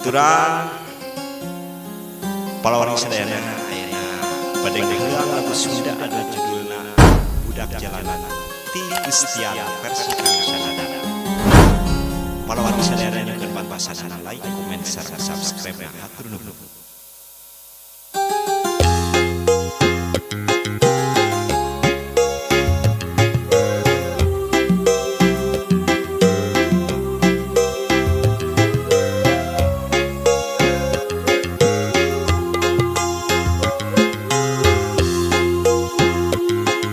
Aturan palawargi sadayana ayeuna bade ngaheulang lagu Sunda anu judulna Budak Jalanan ti Gustian versi Kang Sanada. Palawargi sadayana nyuhunkeun bantosanana like, komen, sareng subscribe na. Hatur nuhun.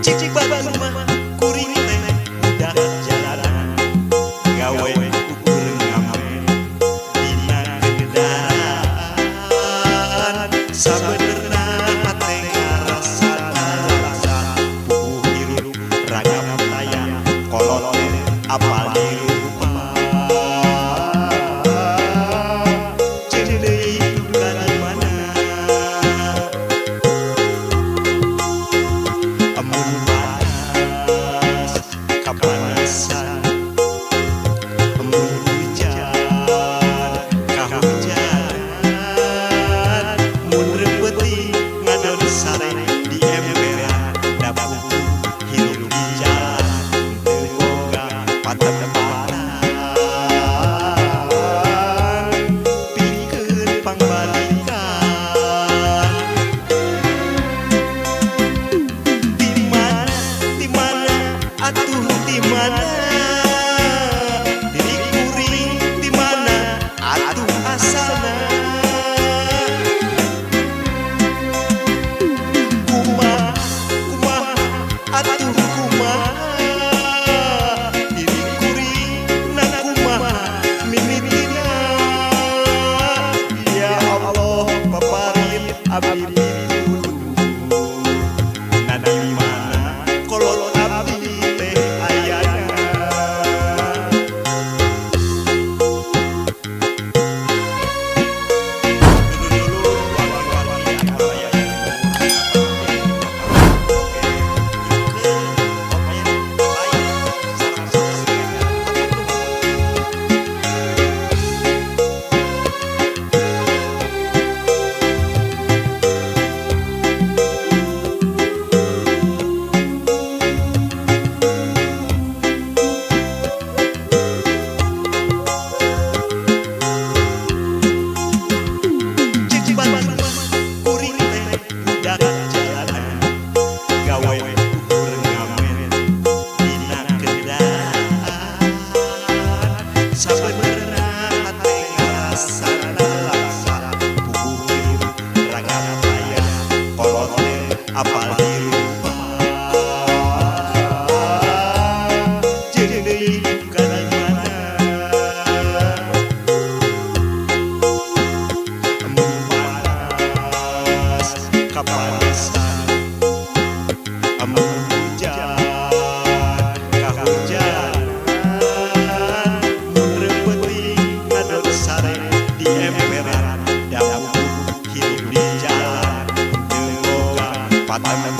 Cik batur mah kuring teh budak jalanan, gawe ukur ngamen dina kendaraan. Sabenerna hate ngarasa nalaksa, pupuh hirup ragam taya, kolot teh apal di rumah. Ceun deui duka di mana? Amun panas kapanasan, amun hujan kahujanan, mun reupeuteuing ngadon sare di emberan, da pupuh hirup di jalan teu boga patempatan pikeun pangbalikan. Di mana, atuh di mana diri kuring, di mana atuh asalna? Kumaha, kumaha, atuh kumaha diri kuring na kumaha mimitina? Ya Allah paparin abdi ditulung, na di mana kolot abdi teh ayana? Dulur-dulur wargi-wargi anu aya di lembur, oke, nyuhunkeun komen, like, sareng subscribe. Hatur nuhun. Cik batur mah kuring teh budak jalanan, gawe ukur ngamen dina kendaraan. Sabenerna hate ngarasa nalaksa, puguh hirup ragam taya, kolot teh apal di rumah. Ceun deui duka di mana? Amun panas kapanasan, amun hujan kahujanan, mun reupeuteuing ngadon sare di emberan, da pupuh hirup di jalan teu boga patempatan.